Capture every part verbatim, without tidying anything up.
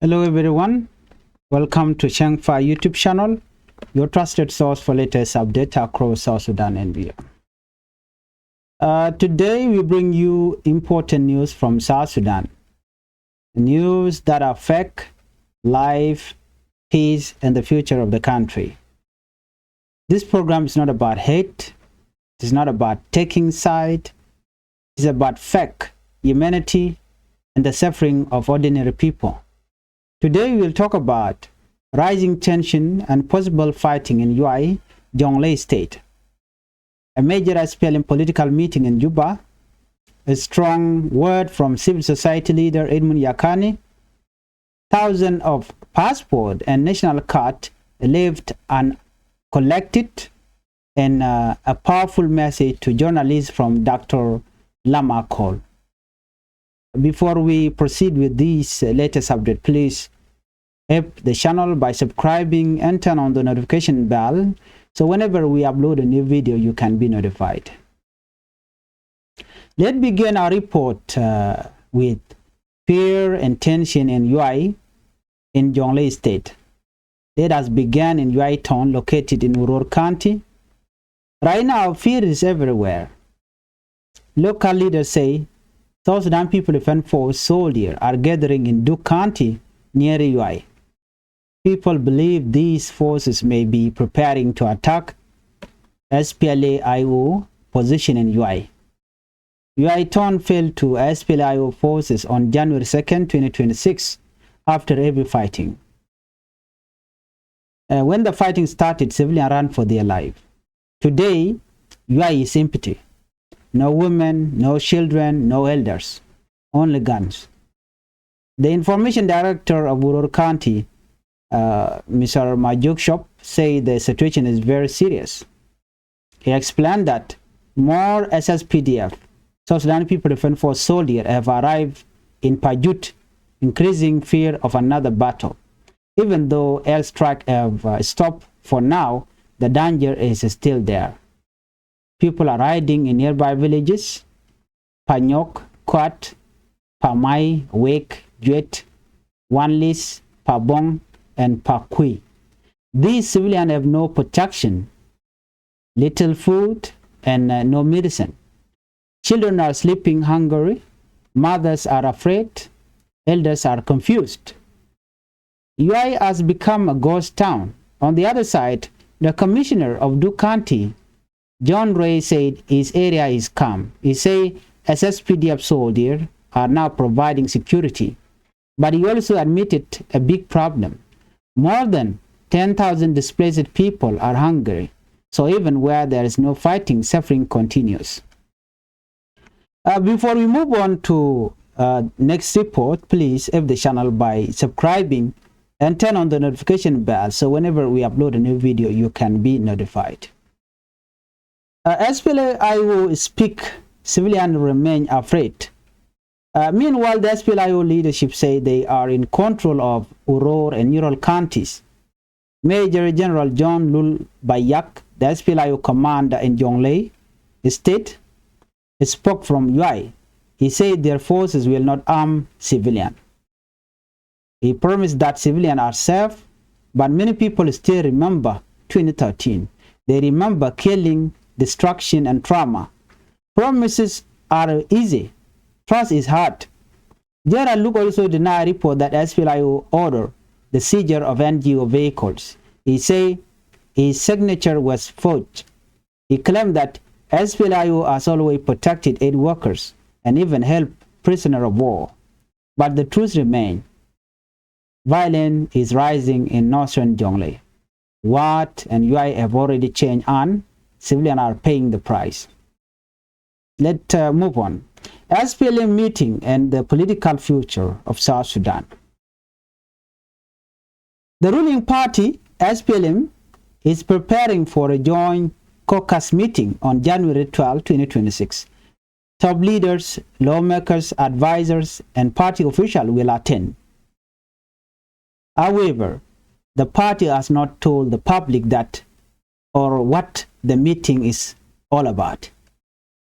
Hello everyone, welcome to Changfa YouTube channel, your trusted source for latest update across South Sudan and beyond. Uh, today we bring you important news from South Sudan, news that affect life, peace and the future of the country. This program is not about hate, it is not about taking side, it is about fact, humanity and the suffering of ordinary people. Today we will talk about rising tension and possible fighting in Yuai, Jonglei State. A major S P L M political meeting in Juba, a strong word from civil society leader Edmund Yakani, thousands of passport and national card left uncollected, and uh, a powerful message to journalists from Doctor Lam Akol. Before we proceed with this uh, latest update, please help the channel by subscribing and turn on the notification bell, so whenever we upload a new video, you can be notified. Let's begin our report uh, with fear and tension in Yuai in Jonglei State. Let us begin in Yuai town located in Uror County. Right now, fear is everywhere. Local leaders say South Sudan People Defense Force soldiers are gathering in Duk County near Yuai. People believe these forces may be preparing to attack S P L A I O position in Yuai. Yuai town fell to S P L A I O forces on January second, twenty twenty-six, after heavy fighting. Uh, when the fighting started, civilians ran for their life. Today, Yuai is empty. No women, no children, no elders, only guns. The information director of Uror County, uh, Mister Majuk Shop, said the situation is very serious. He explained that more S S P D F, South Sudan People Defense Force soldiers, have arrived in Pajut, increasing fear of another battle. Even though airstrike have uh, stopped for now, the danger is still there. People are hiding in nearby villages, Panyok, Kwat, Pamai, Wek, Juet, Wanlis, Pabong, and Pakui. These civilians have no protection, little food, and uh, no medicine. Children are sleeping hungry, mothers are afraid, elders are confused. Yuai has become a ghost town. On the other side, the commissioner of Duk County, John Ray, said his area is calm. He said S S P D F soldiers are now providing security, but he also admitted a big problem. More than ten thousand displaced people are hungry, so even where there is no fighting, suffering continues. Uh, before we move on to uh, next report, please help the channel by subscribing and turn on the notification bell, so whenever we upload a new video, you can be notified. Uh, S P L A I O speak, civilians remain afraid. Uh, meanwhile, the S P L A I O leadership say they are in control of Uror and Ural counties. Major General John Lul Bayak, the S P L A I O commander in Jonglei State, spoke from Yuai. He said their forces will not harm civilian. He promised that civilians are safe, but many people still remember twenty thirteen. They remember killing, destruction, and trauma. Promises are easy. Trust is hard. General Luk also denied report that S P L A I O ordered the seizure of N G O vehicles. He said his signature was forged. He claimed that S P L A I O has always protected aid workers and even helped prisoners of war. But the truth remains. Violence is rising in northern Jonglei. Wat and Yuai have already changed and civilians are paying the price. Let's uh, move on. S P L M meeting and the political future of South Sudan. The ruling party, S P L M, is preparing for a joint caucus meeting on January twelfth, twenty twenty-six. Top leaders, lawmakers, advisors, and party officials will attend. However, the party has not told the public that or what the meeting is all about.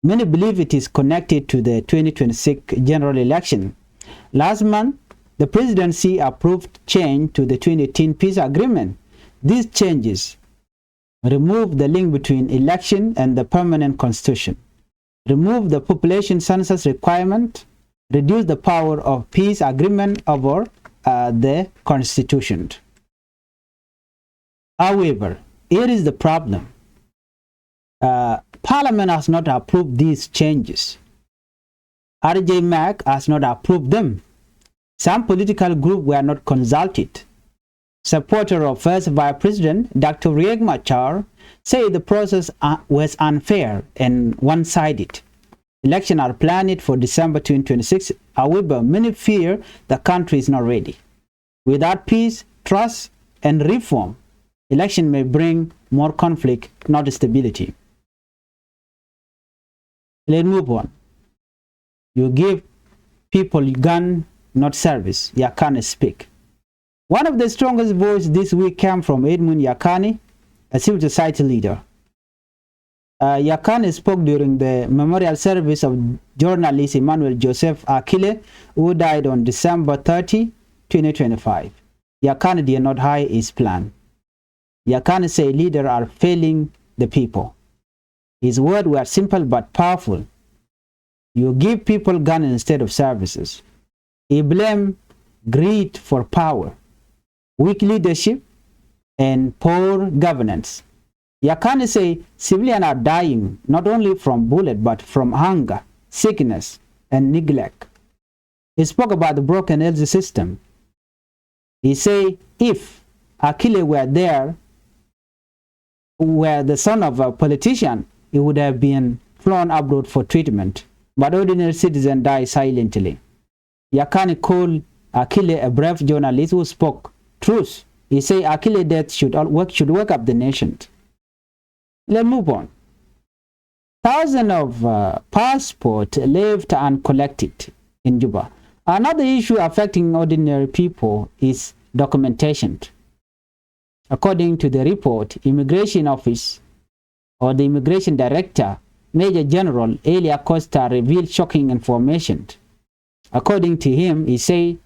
Many believe it is connected to the twenty twenty-six general election. Last month, The presidency approved change to the twenty eighteen peace agreement. These changes remove the link between election and the permanent constitution, remove the population census requirement, reduce the power of peace agreement over, uh, the constitution. However, here is the problem. Uh, Parliament has not approved these changes. R J Mac has not approved them. Some political group were not consulted. Supporter of First Vice President Doctor Riek Machar say the process, uh, was unfair and one-sided. Election are planned for December twenty twenty-six. However, many fear the country is not ready. Without peace, trust, and reform, election may bring more conflict, not stability. Let's move on. You give people gun, not service. Yacani speak. One of the strongest voice this week came from Edmund Yacani, a civil society leader. Uh, Yacani spoke during the memorial service of journalist Emmanuel Joseph Akile, who died on December thirty, twenty twenty-five. Yacani did not hide his plan. Yacani say leaders are failing the people. His words were simple but powerful. You give people gun instead of services. He blamed greed for power, weak leadership, and poor governance. Yacani say civilians are dying not only from bullet but from hunger, sickness, and neglect. He spoke about the broken health system. He say if Akile were there, were the son of a politician, he would have been flown abroad for treatment. But ordinary citizen die silently. Yacani called Akile a brave journalist who spoke truth. He say Akile death should all wake, should wake up the nation. Let's move on. Thousands of, uh, passport left uncollected in Juba. Another issue affecting ordinary people is documentation. According to the report, Immigration Office or the Immigration Director, Major General Elia Costa, revealed shocking information. According to him, he say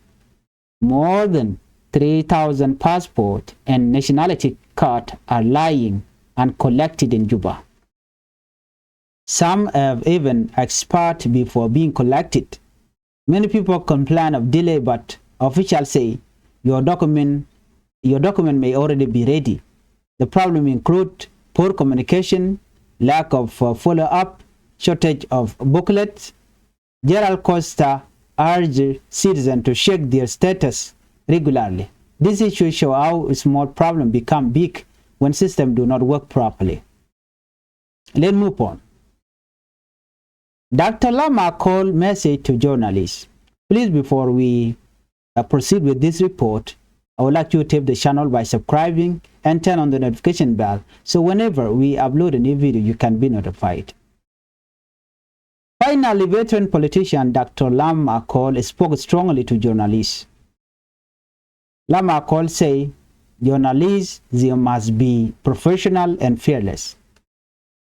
more than three thousand passport and nationality card are lying uncollected in Juba. Some have even expired before being collected. Many people complain of delay, but officials say your document, your document may already be ready. The problem include poor communication, lack of, uh, follow-up, shortage of booklets. General Costa urged citizens to check their status regularly. This issue show how small problem become big when system do not work properly. Let's move on. Doctor Lam Akol message to journalists. Please, before we, uh, proceed with this report, I would like you to tap the channel by subscribing and turn on the notification bell so whenever we upload a new video, you can be notified. Finally, veteran politician Doctor Lam Akol spoke strongly to journalists. Lam Akol say journalism must be professional and fearless.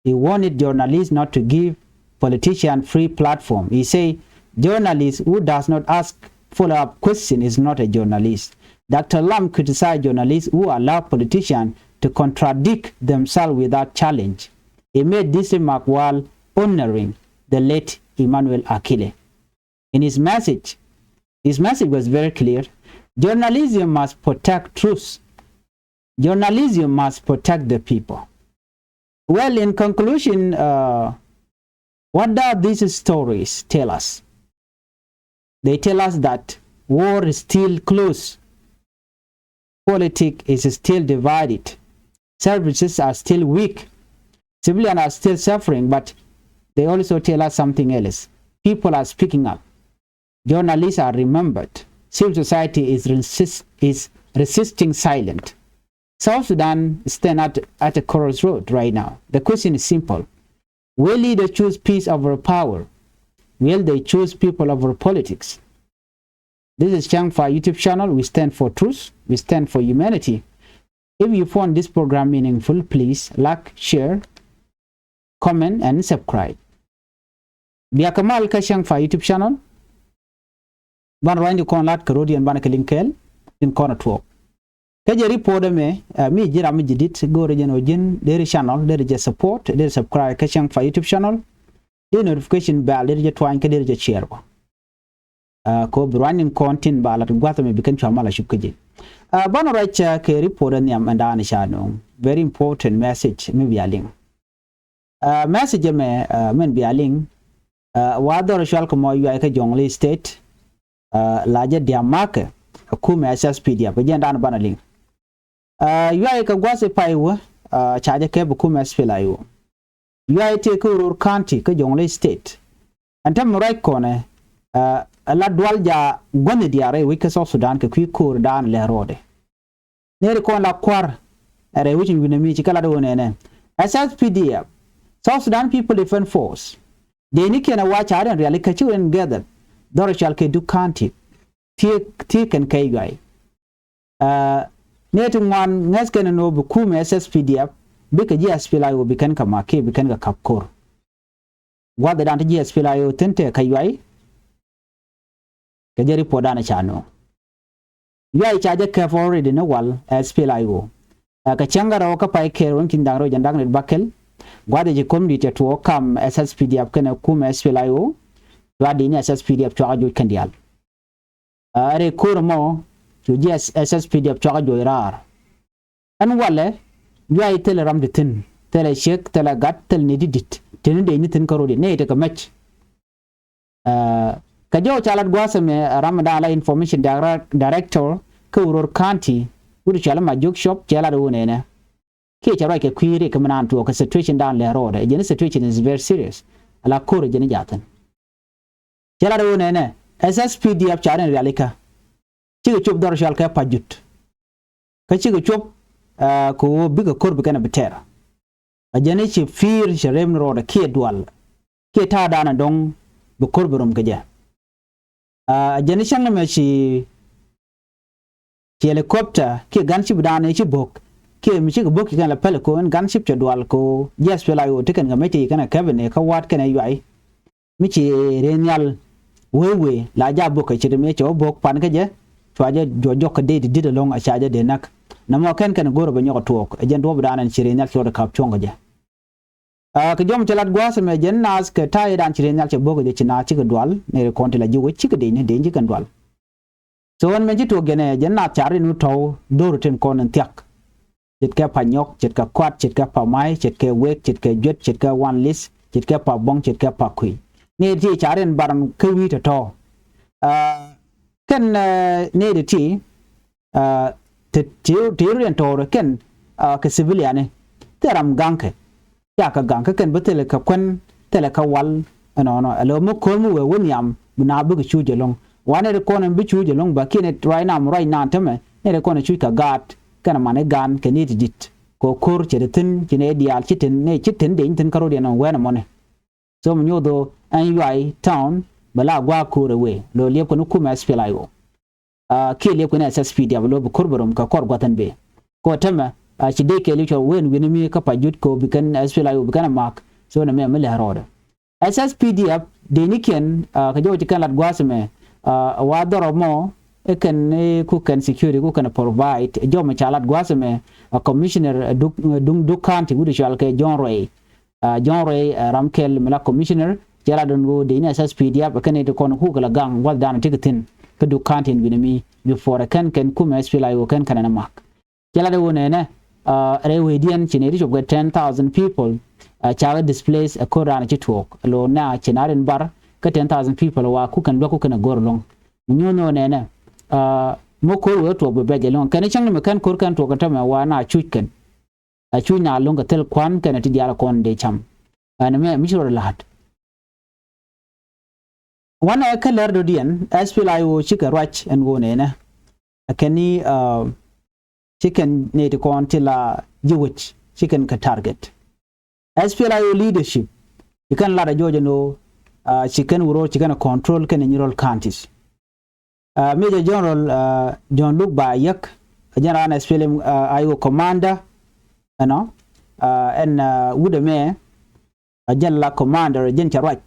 He warned journalists not to give politician free platform. He say journalist who does not ask follow-up question is not a journalist. Doctor Lam criticized journalists who allow politicians to contradict themselves without challenge. He made this remark while honoring the late Emmanuel Akile. In his message, his message was very clear. Journalism must protect truth. Journalism must protect the people. Well, in conclusion, uh, what do these stories tell us? They tell us that war is still close. Politics is still divided. Services are still weak. Civilians are still suffering, but they also tell us something else. People are speaking up. Journalists are remembered. Civil society is resist, is resisting silent. South Sudan stand at, at a crossroad right now. The question is simple. Will leaders choose peace over power? Will they choose people over politics? This is Changfa YouTube channel. We stand for truth. We stand for humanity. If you found this program meaningful, please like, share, comment, and subscribe. Bia kɛ mal kä Changfa YouTube channel. Banɛ ruacni kɔn lat kɛ ro̱diɛn banɛ kɛ liŋ kɛɛl tin kɔn a tuɔɔk. Kä jɛ report ɛmɛ, ɛ, mi ji̱ ram mi ji̱ di̱t go̱o̱rɛ jɛn ɣöö ji̱n deri channel, deri jɛ support, deri subscribe kä Chang Fa YouTube channel. Deri notification bell, deri jɛ tuany kä deri jɛ share bä. Ɛ, kɛ ɣöö bi ruacni kɔn tin ba lat gua̱th ɛmɛ bi kɛn cua mal a cup kä ji̱. Ɛ, banɛ ruac, ɛ, kɛ report ɛ nhiam ɛn da̱a̱n ca nööŋ. Very important message mi bia liŋ. Ɛ, message ɛmɛ, ɛ, min bia liŋ, ɛ, wa dhɔr cual kɛ mɔ Yuay kä Jonglei State, ɛ, la jɛ diamakɛ ɛ kumɛ SSPDF, ɛ jɛn dan banɛ liŋ. Ɛ, Yuay kɛ gua̱th i̱ pay wä, ɛ, ca jɛ kɛp ɛ kumɛ SPLA-IO. Yuay tëë kä Uror County kä Jonglei State. Ɛn täämɛ ruac kɔnɛ, ɛ, la dual ja gua̱thni diaal rɛy wec kä South Sudan kɛ kui̱ ko̱o̱r dan lɛ rɔɔdɛ. Nɛɛri kɔn la kua̱r ɛ rɛy wec in wi̱nɛ mi ci kɛ lat ɣöö nɛnɛ, SSPDF, South Sudan People Defense Force, dee ni kiɛn ɛ wa ca rin riali kä ci rin gather dhɔr cual kɛ Duk County. Thiek, thiek kɛn kɛ Yuay. Ɛ, nɛy ti ŋuan ŋäth kɛn ni nöö bi kumɛ SSPDF bikɛ ji̱ SPLA-IO bi kɛn kɛ mak kiɛ bi kɛn kɛ kap ko̱r. Gua̱thdan ti ji̱ SPLA-IO thi̱n tëë kä Yuay. Kɛ jɛ report dan ca nööŋ. Yuay ca jɛ kɛp already ni wal SPLA-IO. Ɛ, kɛ cäŋ kä rɛw kä pay kɛɛl ruɔ̱n ki̱n da̱ŋ rɛw jiɛn da̱ŋ rɛw bakɛl. Gua̱th ɛ ci ko̱m di̱t cɛ tuɔɔk kam SSPDF kɛnɛ kumɛ SPLA-IO. Cua di̱t ni SSPDF cuakɛ joc kɛn diaal. Ɛ, rɛy ko̱r ɛmɔ cu ji̱ SSPDF cuakɛ joc raar. Ɛn walɛ, Yuay thilɛ ram ti thi̱n, thilɛ ciek, thilɛ gat, thilɛ nɛy ti di̱t tin dec ni thi̱n kä ro̱diɛn, nɛy ti kɛ mɛc. Ɛ, kɛ jɔw ca lat gua̱a̱th ɛmɛ, ɛ, ram mi da̱a̱n la information direct-, director kä Uror County, wut cɔal i̱ Majok Shop, cɛ lat ɣöö nɛnɛ. Kiɛ cɛ ruac kɛ kui̱ rik kɛ mi naan tuɔɔk kɛ situation dan lɛ ro̱o̱dɛ, jɛn situation is very serious. Ala ko̱r jɛn jaathin. Cɛ lat ɣöö nɛnɛ, SSPDF ca rin rialikä. Cikɛ cop dhɔr cɔal kɛ Pajut. Kä cikɛ cop, ɛ, kɛ ɣöö bikɛ ko̱r bi kɛn ɛ bi tɛr. A jɛn i̱ ci pi̱i̱r cɛ rem ni rɔɔdɛ kiɛ dual. Kiɛ ta̱a̱ daanɛ dɔ̱ŋ bi ko̱r bi rom kɛ jɛ. A jɛn i̱ cäŋ ni mɛ ci, ci helicopter kiɛ gunship daanɛ ci bo̱k. Kiɛ mi cikɛ bo̱k ci kɛn la päl kɛ ɣöö ɛn gunship cɛ dual kɛ ɣöö ji̱ SPLA-IO ti kɛn kɛ mec ti ci kɛn ɛ käp ni kä Wa̱a̱t kɛnɛ Yuay. Mi ci rɛy nhial wee wee la ja bo̱k kɛ ce̱t mi cɛ wä bo̱k pan kä jɛ. Cua jɛ juɔc jɔk kɛ dee ti di̱t ɛlɔ̱ŋ a ca jɛ dee näk. Nɛmɔ kɛn kɛn go̱rɛ bɛ nyɔk ɛ tuɔɔk ɛ jɛn duɔ̱ɔ̱p daanɛ ci rɛy nhial ci rɔɔdɛ ka̱p cuɔ̱ŋ kɛ jɛ. Ɛ, kɛ jɔm cɛ lat gua̱a̱th ɛmɛ jɛn naath kɛ ta̱a̱ i̱ dan ci rɛy nhial cɛ bo̱k kɛ jɛ ci naath cikɛ dual nɛy ti kɔn ti la ji̱ wec cikɛ dec ni dec cikɛ dual. So ɣän mɛn ci tuɔɔk jɛn ɛ jɛn naath ca rin wä tɔ̱w do̱r tin kɔn in thia̱k. Ce̱tkɛ pa nyɔk, ce̱tkɛ kuat, ce̱tkɛ pa ma̱a̱y, ce̱tkɛ wek, ce̱tkɛ juet, ce̱tkɛ wan li̱th, ce̱tkɛ pa buɔ̱ŋ, ce̱tkɛ pa kui̱. Nɛy ti ca rin bar kä wi̱i̱ tɔ̱tɔ̱. Ɛ, kɛn, ɛ, nɛy ti ti, ɛ, ti, ti, ti riɛn tɔɔrɛ kɛn, ɛ, kɛ civilian ni. Thil ram gaŋkɛ. Ca kɛ gaŋ kä kɛn bä thilɛ kɛ kuän, thilɛ kɛ wal, ɛnɔnɔ. Ɛ lɛ mi ko̱r mi wee wä nhiam, mi na bikɛ cuc ɛlɔ̱ŋ. Wa nɛy ti kɔn in bi cuc ɛlɔ̱ŋ ba kiɛn ruac nam ruac naan tämɛ, nɛy ti kɔn in cuc kɛ gaat, kɛn man i̱ gaan kɛ nɛy ti di̱t. Kɛ ko̱r cɛ ti thi̱n, ci nɛy diaal, ci tin, nɛy ci tin dec thi̱n kä ro̱diɛn ɛn wɛn ɛmɔni. So mi nyoth ɣöö ɛn Yuay town, bɛ la gua̱a̱k ko̱r ɛ wee, lo̱ liɛp kɛn kumɛ SPLA-IO. Ɛ, kiɛ liɛp kɛn SSPDF lo̱ bi ko̱r bɛ rom kɛ kɔr gua̱th ɛn bëë. Kɛ ɣöö tämɛ, ɛ, ci dee kɛɛl i̱ cɔ wen wi̱n mi kä Pajut kɛ ɣöö bi kɛn SPLA-IO bi kɛn ɛ mak. So nɛ mɛ mi lɛ rɔɔdɛ. SSPDF dee ni kiɛn, ɛ, kɛ jɔw ci kɛn lat gua̱a̱th ɛmɛ, ɛ, wa dhɔrɔ mɔ, ɛ kɛn, ɛ, ku kɛn security ku kɛn provide, ɛ jɔw mi ca lat gua̱a̱th ɛmɛ, ɛ, commissioner, ɛ, Duk, ɛ, Duk, Duk County, wut cɔal kɛ John Ruei. Ɛ, John Ruei, ɛ, ram kɛl mi la commissioner, cɛ lat ɛn ɣöö dee ni SSPDF, ɛ kɛn nɛy ti kɔn kukɛ la gaŋ gua̱thdan ti kɛ thi̱n, kä Duk County in wi̱n mi, before ɛ kɛn kɛn kumɛ SPLA-IO kɛn kɛn ɛn ɛ mak. Cɛ lat ɛ ɣöö nɛnɛ, ɛ, rɛy wecdiɛn ci nɛy ti cop kɛ ten thousand people, ɛ, ca kɛ displace ɛ ko̱r daanɛ ci tuɔɔk. Lo̱ na ci na rin bar, kä ten thousand people wa ku kɛn luäk ku kɛn ɛ go̱r ɛlɔ̱ŋ. Mi nyuɔ̱n ɣöö nɛnɛ, ɛ, mi ko̱r wee tuɔɔk bi bɛc ɛlɔ̱ŋ. Kɛn cäŋ ni mi kɛn ko̱r kɛn tuɔɔk kɛ tämɛ wa na cuc kɛn. A cuc na lo̱ŋ kɛ thil kua̱n kɛnɛ ti diaal kɔn dee cam. Ɛn mɛ mi ci rɔ la̱t. Wanɛ kä lɛr dɔ̱diɛn, SPLA-IO cikɛ ruac ɛn ɣöö nɛnɛ. Ɛ kɛn ni, ɛ, ci kɛn nɛy ti kɔn ti la ji̱ wec, ci kɛn kɛ target. SPLA-IO leadership, ci kɛn lat ɛ jɔɔc ɛn ɣöö, ɛ, ci kɛn wä ro̱o̱r, ci kɛn ɛ control kɛn ɛ Nyirol counties. Ɛ, Major General, ɛ, John Luke Ba Yek, ɛ jɛn raan SPLM, ɛ, IO commander, ɛnɔ, ɛ, ɛn, ɛ, wut ɛmɛ, ɛ jɛn la commander, ɛ jɛn cɛ ruac.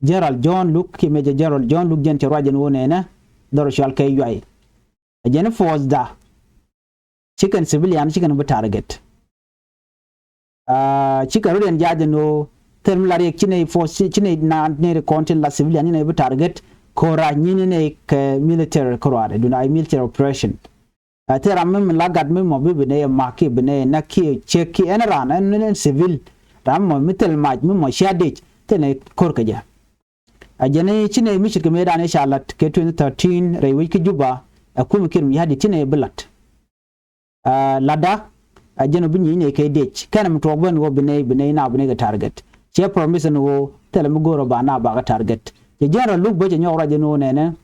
General John Luke, kiɛ Major General John Luke jɛn cɛ ruac ɛn ɣöö nɛnɛ, dhɔr cual kɛ Yuay. Ɛ jɛn force da ci kɛn civilian ci kɛn bi target. Aa, ci kɛn rut ɛn ja̱a̱c ɛn ɣöö thil mi la riɛk ci nɛy force ci nɛy naan nɛy ri kɔn tin la civilian ci nɛy bi target ko̱ra nyin nɛy kɛ military ko̱ra dun a military operation. Aa, thil ram mi mi la gat mi mɔ bi bi nɛy ɛ mak kiɛ bi nɛy ɛ näk kiɛ ciek kiɛ ɛn raan ɛn civil ram mɔ mi thil mac mi mɔ cia dec thil nɛy ko̱r kɛ jɛ. A jɛn i̱ ci nɛy mi ce̱tkɛ mëëdan i̱ ca la̱t kɛ twenty thirteen rɛy wec kä Juba. Ɛ kumɛ kiɛt mi ya̱di ci nɛy bi la̱t. Aa, la̱tda a jɛn ɔ bi nyiec nɛy kɛ dec kɛnɛ mi tuɔɔk ben ɣöö bi nɛy bi nɛy na bi nɛy kɛ target. Ciɛ promise ni ɣöö thilɛ mi go̱o̱r ɔ ba na bakɛ target. Cɛ jɛn rɔ luk bä cɛ nyɔk ruac ɛn ɣöö nɛnɛ.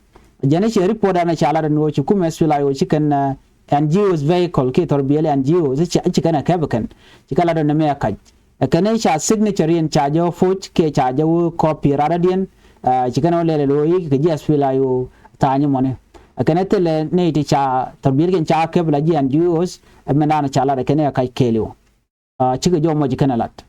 A jɛn i̱ cɛ report dan ɛ ca la̱t ɛn ɣöö ci kumɛ SPLA-IO ci kɛn ɛ N G Os vehicle kiɛ thɔr biɛl N G Os ci kɛn ɛ kɛp kɛn ci kɛ la̱t ɛn ɛ mɛ ɛ kac. Ɛ kɛn i̱ ca signature in ca jɛ wä poc kiɛ ca jɛ wä copy radadiɛn. Aa, ci kɛn wä lɛl lo̱o̱ i̱ kɛ ji̱ SPLA-IO tha̱a̱ny mɔni. Ɛ kɛn thilɛ nɛy ti ca thɔr biɛl kɛn ca kɛp la ji̱ N G Os ɛ mɛn da̱a̱n ca lat ɛ kɛn ɛ kac kɛɛliw. Aa, cikɛ jɔw mɔc kɛn ɛ lat.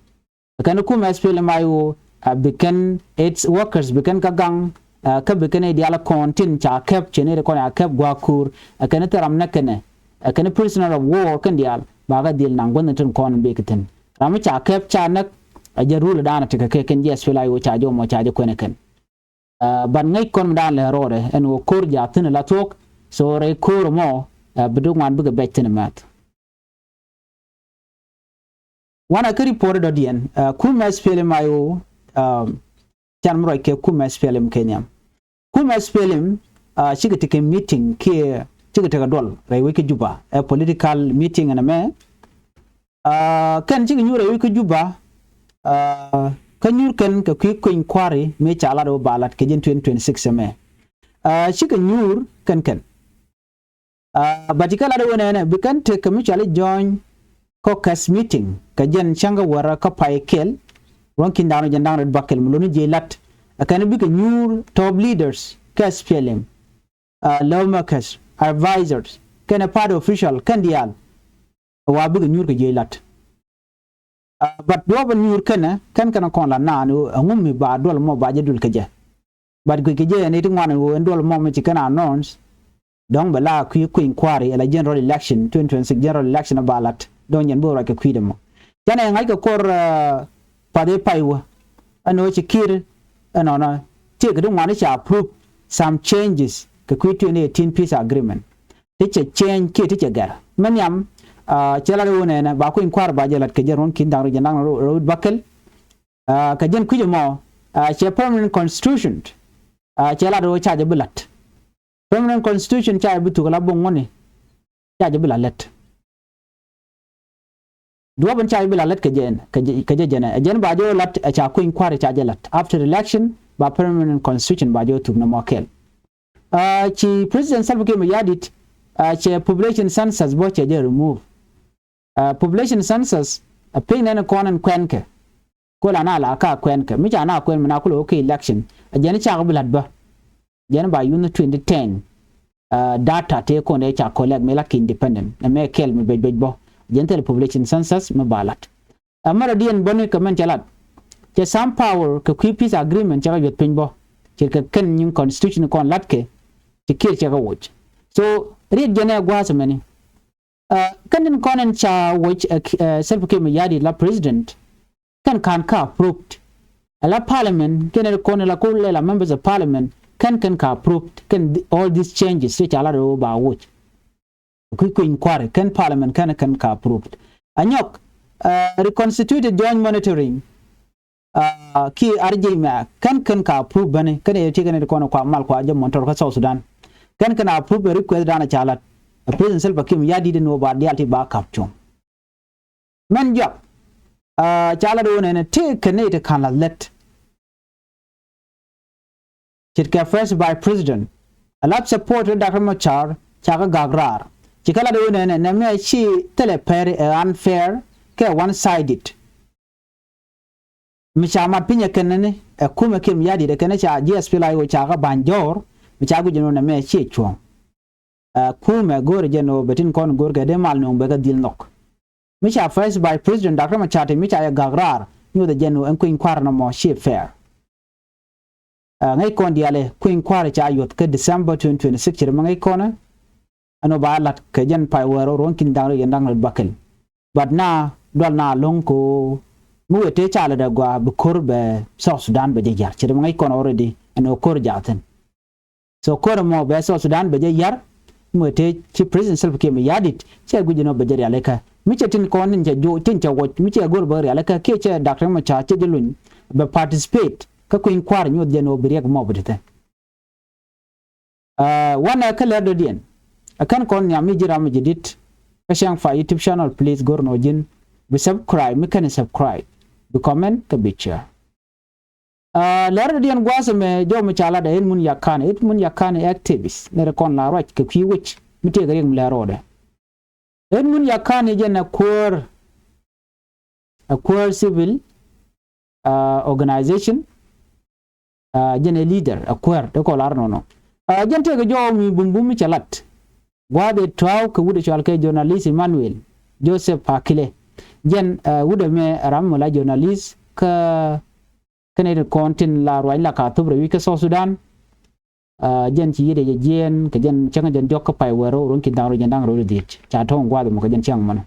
Ɛ kɛn kumɛ SPLM-IO, aa, bi kɛn its workers bi kɛn kä gaŋ, aa, kä bi kɛn i̱ diaal kɔn tin ca kɛp cɛ ni ri kɔn a kɛp gua̱a̱k kuur. Ɛ kɛn thil ram nɛ kɛnɛ ɛ kɛn prisoner of war kɛn diaal bakɛ dhil naŋ gua̱n tin kɔn in bek thi̱n. Ram mi ca kɛp ca näk a jɛ rul dan a tekɛ kɛ kɛn jiɛ SPLA-IO ca jɔmɔ ca jɛ kuɛn ɛ kɛn. Aa, but ŋäc kɔn mi dan lɛ rɔɔdɛ ɛn ɣöö ko̱r jaathin la thuɔ̱k. So rɛy ko̱r mɔ, aa, bi duk ŋuan bikɛ bɛc thi̱n mɛth. Wanɛ kä report dɔ̱diɛn, aa, kumɛ SPLM-IO, aa, can mi ruac kɛ kumɛ SPLM Kenya. Kumɛ SPLM, aa, cikɛ tekɛ meeting kiɛ cikɛ tekɛ duɔl rɛy wec kä Juba ɛ political meeting ɛn ɛmɛ. Aa, kɛn cikɛ nyuur rɛy wec kä Juba, aa, kä nyuur kɛn kɛ kui̱ kui̱ny kua̱ri mëë ca lat ɣöö ba lat kɛ jɛn twenty twenty-six ɛmɛ. Aa, cikɛ nyuur kɛn kɛn. Aa, but ci kɛ lat ɛ wen ɛnɛ bi kɛn tekɛ mi cɔal i̱ joint caucus meeting kɛ jɛn cäŋ kä wäärä kä pay kɛl. Ruɔ̱n ki̱n da̱ŋ rɛw jiɛn da̱ŋ rɛw bäkɛl mi lo̱ni jiɛc la̱t. Ɛ kɛn bikɛ nyuur top leaders kä SPLM, aa, lawmakers, advisors kɛnɛ party official kɛn diaal. Ɛ wa bikɛ nyuur kɛ jiɛc la̱t. Aa, but duɔ̱ɔ̱p in nyuur kɛnɛ kɛn kɛn kɔn la naan ɣöö ɛŋu mi ba duɔl mɔ ba jɛ dul kɛ jɛ. But guic kɛ jɛ ɛn iti ŋuan ɣöö ɛn duɔl mɔ mi ci kɛn announce. Dɔ̱ŋ bɛ la kui̱ kui̱ny kua̱ri ala general election twenty twenty-six general election a ba lat dɔ̱ŋ jɛn bi ruac kɛ kui̱dɛ mɔ. Canɛ ŋa̱c kɛ kor, aa, path i̱ pay wä ɛn ɣöö ci Kiir ɛnɔnɔ tiek kɛ ti ŋuan i̱ ca approve some changes kɛ kui̱ twenty eighteen peace agreement. Ti cɛ change kiɛ ti cɛ gɛr. Mɛ nhiam, aa, cɛ lat ɣöö nɛnɛ ba kui̱ny kua̱r ba jɛ lat kɛ jɛ ruɔ̱n ki̱n da̱ŋ rɛw jiɛn da̱ŋ rɛw wi̱c bäkɛl. Aa, kɛ jɛn kui̱c ɛmɔ, aa, cɛ permanent constitution. Aa, cɛ lat ɣöö ca jɛ bi lat. Permanent constitution ca jɛ bi thuk ala buŋ ŋuɔ̱ni. Ca jɛ bi la lät. Duɔ̱ɔ̱p in ca jɛ bi la lät kɛ jɛ, kɛ jɛ, kɛ jɛ jɛn ɛ jɛn ba jɛ lat ɛ ca kui̱ny kua̱r ca jɛ lat. After election ba permanent constitution ba jɛ thuk nɔmɔ kɛl. Aa, ci President Salva Kiir Mayardit, aa, cɛ population census bɔ cɛ jɛ remove. Aa, population census a piny nɛn kɔn in kuɛn kɛ. Kol ana la ka kuɛn kɛ mi ca na kuɛn mi na kul wä kɛ election a jɛn cak bi lat bä. Jɛn ba yun twenty ten, aa, data tëë kɔn dee ca collect mi la kɛ independent nɛ mɛ kɛl mi bec bec bɔ. Jɛn thil population census mi ba lat. Ɛ mɛrɛ diɛn bäni kɛ mɛn cɛ lat. Cɛ some power kɛ kui̱ peace agreement cɛ kɛ yuɔth piny bɔ. Cɛ kɛ kɛn nyin constitution kɔn lat kɛ ci Kiir cɛ kɛ woc. So riet jɛn ɛ gua̱a̱th mɛni. Aa, kɛn tin kɔn in ca woc ɛ, ɛ, Salva Kiir Mayardit la president. Kɛn ka̱n ka approved. Ɛ la parliament kɛn ɛ kɔn ɛ la kol ɛ la members of parliament kɛn kɛn ka approved kɛn th-, all these changes cɛ ca lat ɛ wä ba woc. Kui̱ kui̱ny kua̱ri kɛn parliament kɛn kɛn ka approved. Anyɔk, aa, reconstituted joint monitoring, aa, kiɛ R J mɛ kɛn kɛn ka approve bäni kɛn ɛ ti kɛn ɛ ti kɔn kua mal kua jɛ monitor kä South Sudan. Kɛn kɛn approve ɛ request dan ɛ ca lat. Ɛ President Salva Kiir Mayardit ni wä ba dial ti ba kap cuɔ̱ŋ. Mɛn jɔak, aa, ca lat wä nɛnɛ ti kɛn ɛ ti ka̱n la lät. Ce̱tkɛ first vice president. A lap support ri Doctor Machar ca kɛ gak raar. Ci kɛ lat i̱ wä nɛnɛ nɛ mi a ci thilɛ pɛr ɛ unfair kɛ one sided. Mi ca mat pinyɛ kɛn ni ɛ kumɛ Kiir Mayardit ɛ kɛn ca G S P la i̱ wä ca kɛ ba̱ny jɔɔr mi ca guic ɛn wä nɛ mi a ci cuɔ̱ɔ̱ŋ. Ɛ kumɛ go̱o̱rɛ jɛn ɣöö bɛ tin kɔn go̱o̱r kɛ dee mal nööŋ bɛ kɛ dhil nhɔk. Mi ca first vice president Doctor Machar ti mi ca yɛ gak raar nyuɔth ɛ jɛn ɣöö ɛn kui̱ny kua̱r nɔmɔ ci fair. Ɛ, ŋäc kɔn diaal ɛ kui̱ny kua̱r ca yuɔth kä December twenty twenty-six, ci ri mi ŋäc kɔn ɛ ɛn ɣöö ba la̱t kɛ jɛn pay wäär ɣöö ruɔ̱n ki̱n da̱ŋ rɛw jiɛn da̱ŋ rɛw bäkɛl. But na dual na lo̱ŋ ko mi wëë tëë ca lät ɛ gɔaa bi ko̱r bɛ South Sudan bɛ jɛ ya̱r, ci ri mi ŋäc kɔn already ɛn ɣöö ko̱r jaathin. So ko̱r ɛmɔ bɛ South Sudan bɛ jɛ ya̱r, mi wëë tëë ci President Salva Kiir Mayardit cɛ guic ɛn ɣöö bɛ jɛ rialikä. Mi cɛ tin kɔn tin cɛ juɔc, tin cɛ wuɔc, mi cɛ go̱r bɛ rialikä, kiɛ cɛ Doctor Riek Machar cɛ jɛ luny bɛ participate kä kui̱ny kua̱r, nyuɔth jɛ ɛn ɣöö bi Riek mɔ bi te thi̱n. Ɛ, wanɛ kä lɛr dɔ̱diɛn. Ɛ kɛn kɔn nhiam mi ji̱ ram mi ji̱ di̱t kä Ciaŋ Pay YouTube channel, please go̱r nɔ ji̱n bi subscribe, mi kɛn subscribe, bi comment kä bi share. Ɛ, lɛr dɔ̱diɛn gua̱a̱th ɛmɛ jɔw mi ca lat ɛ Edmund Yakani, Edmund Yakani activist, nɛy ti kɔn la ruac kɛ kui̱ wec mi tëëkɛ Riek mi lɛr rɔɔdɛ. Edmund Yakani jɛn ɛ kuäär, ɛ kuäär civil, ɛ, organization, ɛ, jɛn ɛ leader, ɛ kuäär, dee kɔ lar nɔnɔ. Ɛ, jɛn tëëkɛ jɔw mi bumbum mi cɛ lat. Gua̱a̱th ɛ tɔ̱a̱w kɛ wut ɛ cɔal kɛ journalist Emmanuel Joseph Akile. Jɛn, ɛ, wut ɛmɛ ɛ ram mi la journalist kä, kä nɛy ti kɔn tin la ruac la Khartoum rɛy wi̱c kä South Sudan. Ɛ, jɛn ci yiëëdɛ jɛ jiɛɛn kɛ jɛn cäŋ jɛn diɔ̱k kä pay wäär ɣöö ruɔ̱n ki̱n da̱ŋ rɛw jiɛn da̱ŋ rɛw wi̱cdɛ dhieec, ca tɔ̱ in gua̱a̱th ɛmɔ kɛ jɛn ciaŋ mɔnɔ.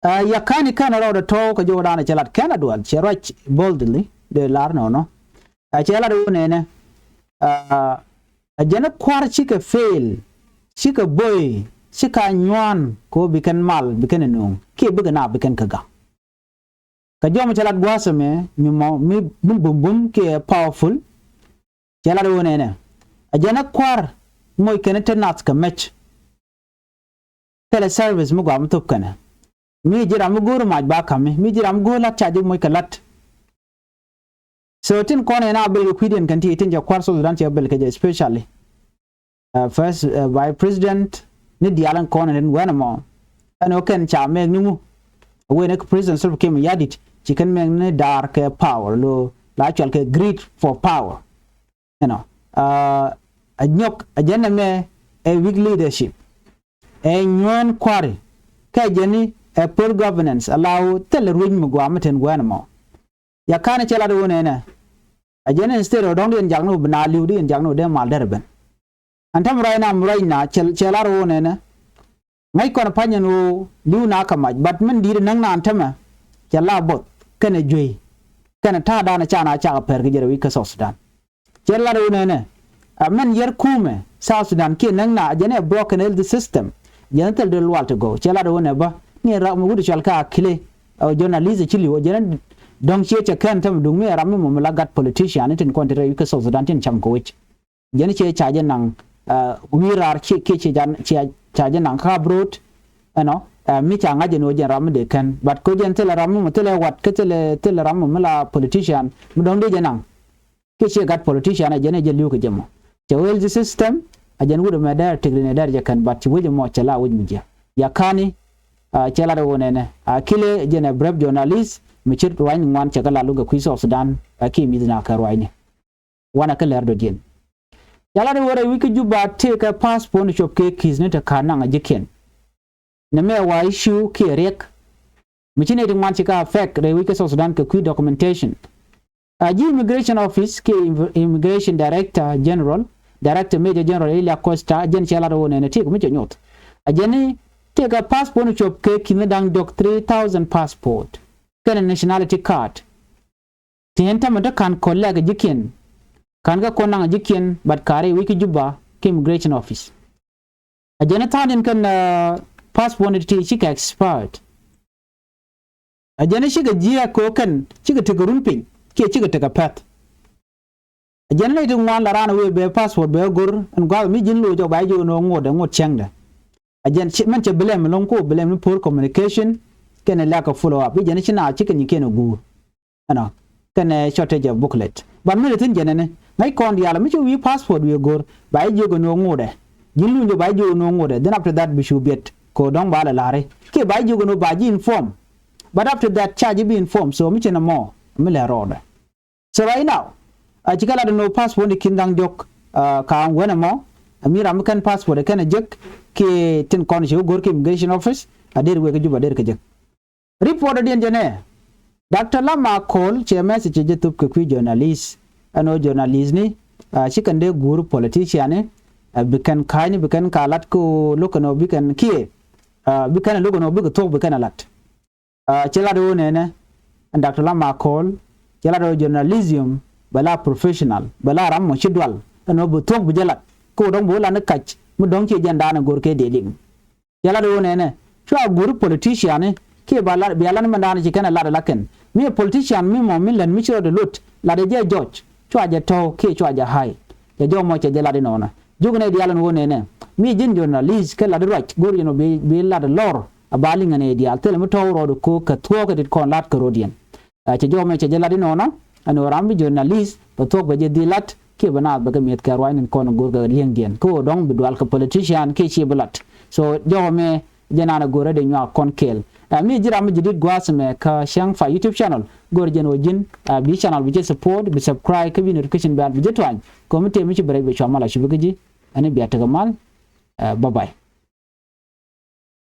Ɛ, Yakani kɛn rɔɔdɛ tɔ̱ kä jɔwdan ɛ cɛ lat kɛn a dual, cɛ ruac boldly dee lar nɔnɔ. Ɛ, cɛ lat ɣöö nɛnɛ, ɛ, ɛ jɛn kua̱r cikɛ fail, cikɛ boy, cikɛ nyuan kɛ ɣöö bi kɛn mal, bi kɛn ɛ nuŋ kiɛ bikɛ na bi kɛn kä gaŋ. Kɛ jɔw mi cɛ lat gua̱a̱th ɛmɛ mi mɔ mi, mi bumbum kiɛ powerful, cɛ lat ɣöö nɛnɛ, ɛ jɛn ɛ kua̱r moc kɛn te nath kɛ mec. Thilɛ service mi gɔaa mi thop kɛnɛ. Mi ji̱ ram mi go̱o̱r mac ba ka̱mi, mi ji̱ ram mi go̱o̱r la̱t ca ji̱ moc kɛ la̱t. So tin kɔn ɛn a bel kɛ kui̱diɛn kɛn ti tin cɛ kua̱r South Sudan cɛ bel kɛ jɛ, especially, ɛ, first, ɛ, vice president ni diaal in kɔn ɛn wɛn ɛmɔ. Ɛn ɣöö kɛn ca mɛk ni ŋu? Ɛ wen ɛ kɛ President Salva Kiir Mayardit ci kɛn mɛk ni daar kɛ power, lo la cɔal kɛ greed for power. You know, ɛ, ɛ nyɔk, ɛ jɛn ɛmɛ ɛ weak leadership. Ɛ nyuɛn kua̱ri, kä jɛn ni ɛ poor governance, ala ɣöö thilɛ ruec mi gɔaa mi te wɛn ɛmɔ. Yakani cɛ lat ɣöö nɛnɛ, ɛ jɛn instead of dɔ̱ŋ di ɛn jak ni ɣöö bi na li̱w, di ɛn jak ni ɣöö dee mal derɛ ben. Ɛn täämɛ ruac na, mi ruac na cɛ, cɛ lar ɣöö nɛnɛ, ŋäc kɔn pa̱ny ɛn ɣöö li̱w na kɛ mac, but min di̱i̱t näŋ na ɛn täämɛ cɛ la both kɛnɛ juey, kɛnɛ ta̱a̱dan ca na cakɛ pɛr kɛ jɛ rɛy wi̱c kä South Sudan. Cɛ lat ɣöö nɛnɛ, ɛ mɛn yɛr kumɛ South Sudan kiɛ näk na, ɛ jɛn ɛ broken health system. Jɛn thil dee lual ti gɔw. Cɛ lat ɣöö nɛ bä ni ram mi wut cɔal kä Akile, ɛ journalist ci li̱w, ɛ jɛn dɔ̱ŋ ciɛ cɛ kɛn täämɛ duŋ mi ɛ ram mi mɔ mi la gat politician ni tin kɔn ti rɛy wi̱c kä South Sudan tin cam kɛ wec. Jɛn ciɛ ca jɛ naŋ, ɛ, wi̱i̱ raar ciɛ kiɛ ciɛ ca, ciɛ ca jɛ naŋ kä abroad, you know, ɛ mi ca ŋa̱c jɛ ni ɣöö jɛn ram mi dee kɛn. But kɛ jɛn thilɛ ram mi mɔ thilɛ wat, kä thilɛ, thilɛ ram mi mɔ mi la politician mi dɔ̱ŋ dee jɛ naŋ. Kiɛ ciɛ gat politician, ɛ jɛn ɛ jɛ li̱w kɛ jɛ mɔ. Cɛ health system, ɛ jɛn wut ɛmɛ dɛr tikri ni dɛr jɛ kɛn, but ci wec ɛmɔ cɛ la wec mi jiɛ. Yakani, ɛ, cɛ lat ɣöö nɛnɛ, Akile jɛn ɛ brave journalist mi ce̱t ruacni ŋuan cɛ kɛ la luk kɛ kui̱ South Sudan, ɛ kiɛ mi̱th na kɛ ruacni. Wanɛ kä lɛr dɔ̱diɛn. Cɛ lat ɣöö rɛy wi̱c kä Juba tëëkɛ passport ni cop kɛ ki̱th ni te ka̱n naŋ a ji̱kiɛn. Nɛmɛ wa issue kiɛ Riek. Mi ci nɛy ti ŋuan ci ka affect rɛy wi̱c kä South Sudan kɛ kui̱ documentation. A ji̱ immigration office kiɛ im-, immigration director general, director major general Elia Costa, jɛn cɛ lat ɣöö nɛnɛ tëëkɛ mi cɛ nyoth. A jɛn ni tëëkɛ passport ni cop kɛ ki̱n da̱ŋ diɔ̱k, three thousand passport. Kɛnɛ nationality card. Ti ɛn tämɛ ti ka̱n kɔ lɛk a ji̱kiɛn. Ka̱n kä kɔn naŋ a ji̱kiɛn, but ka̱rɛ wi̱c kä Juba kä immigration office. A jɛn a tha̱a̱ŋ in kɛn, uh, passport ni ti cikɛ expired. A jɛn a cikɛ jiɛɛk kɛ ɣöö kɛn cikɛ tekɛ run piny kiɛ cikɛ tekɛ pɛ̈th. A jɛn a nɛy ti ŋuan la raan a wëë bɛ passport bɛ go̱r ɛn gua̱a̱th mi ji̱n loc ɔ ba ji̱ ɣöö nɔ ŋot ɛ ŋot cäŋdɛ. A jɛn ci, mɛn cɛ blame lo̱ŋ ko blame ni poor communication kɛnɛ lack of follow up. I̱ jɛn ci na cikɛ nyikiɛn a guur. Ɛnɔ kɛnɛ shortage of booklet. But mi ri thi̱n jɛn ɛni ŋäc kɔn diaal mi ci wi̱i̱ passport wi̱i̱ go̱r ba ji̱ jiök ɛn ɣöö ŋotdɛ. Ji̱n luny jɛ ba ji̱ jiök ɛn ɣöö ŋotdɛ. Then after that bi cu biɛt kɛ ɣöö dɔ̱ŋ ba lɛ la̱ri kiɛ ba ji̱ jiök ɛn ɣöö ba ji̱ inform. But after that ca ji̱ bi inform. So mi ci nɔmɔ mi lɛ rɔɔdɛ. So right now, a cikɛ lat ɛn ɣöö passport ni ki̱n da̱ŋ diɔ̱k, uh, ka̱a̱ŋ wen ɛmɔ, a mi ram mi kɛn passport ɛ kɛn ɛ jek kiɛ tin kɔn ci wä go̱r kɛ immigration office, a der wek kä Juba a der kɛ jek. Report ɛ diɛn jɛ nɛ, Doctor Lama Akol cɛ message cɛ jɛ thop kɛ kui̱ journalist. ɛn ɣöö journalist ni, ah, ci kɛn dee guur politician ni, ah, bi kɛn ka̱a̱cni bi kɛn ka lat kä ɣöö lo̱k kɛn ɣöö bi kɛn kiɛ, ah, bi kɛn lo̱k kɛn ɣöö bikɛ thuɔ̱k bi kɛn lat. Ah, ci lat ɣöö nɛnɛ, ɛn Doctor Lam Akol, ci lat ɣöö journalism bɛ la professional, bɛ la ram mɔ ci dual, ɛn ɣöö bi thuɔ̱k bi jɛ lat kä ɣöö dɔ̱ŋ bi wä lat ni kac mi dɔ̱ŋ ci jɛn daanɛ go̱r kɛ dee liŋ. Cɛ lat ɣöö nɛnɛ, cua guuri politician ni kiɛ ba lat, bia lat ni mɛn daanɔ ci kɛn ɛ lat ɛ la kɛn. Mi ɛ politician mi mɔ mi lät mi ci rɔɔdɛ lot lat ɛ jɛ jɔc, cua jɛ tɔ̱w kiɛ cua jɛ ha̱y. Cɛ jɔw mɔ cɛ jɛ lat inɔnɔ. Jiök nɛy diaal ɛn ɣöö nɛnɛ, mi ji̱n journalist kɛ lat iruac go̱o̱r jɛn ɔ bi, bi lat ilɔr a ba liŋ ɛ nɛy diaal thilɛ mi tɔ̱w rɔɔdɛ ko̱o̱k kɛ thuɔ̱ɔ̱kɛ dit kɔn lat kɛ ro̱diɛn. Ah, cɛ jɔw mɛ cɛ jɛ lat inɔnɔ, ɛn ɣöö ram bi journalist bɛ thuɔ̱k bɛ jɛ dhil lat kiɛ bɛ naath bɛ kɛ mi̱eth kɛ ruaacni kɔn go̱o̱r kɛ li̱eŋdiɛn kä ɣöö dɔ̱ŋ bi dual kɛ politician kiɛ ci bi lat. So jɔw mɛ jɛ naan a go̱o̱rä dee nyuak kɔn kɛɛl. Ah, mi ji̱ ram mi ji̱ dit gua̱a̱th mɛ kä Cäŋ Fa YouTube channel, go̱o̱r jɛn ɣöö ji̱n, ah, bi channel bi jɛ support, bi subscribe kä bi notification bell bi jɛ tuany. Kɛ mi tëë mi ci bi rɛc bɛ cua mal a cupi kä ji̱, ɛn bia tekɛ mal. Ah, bye bye.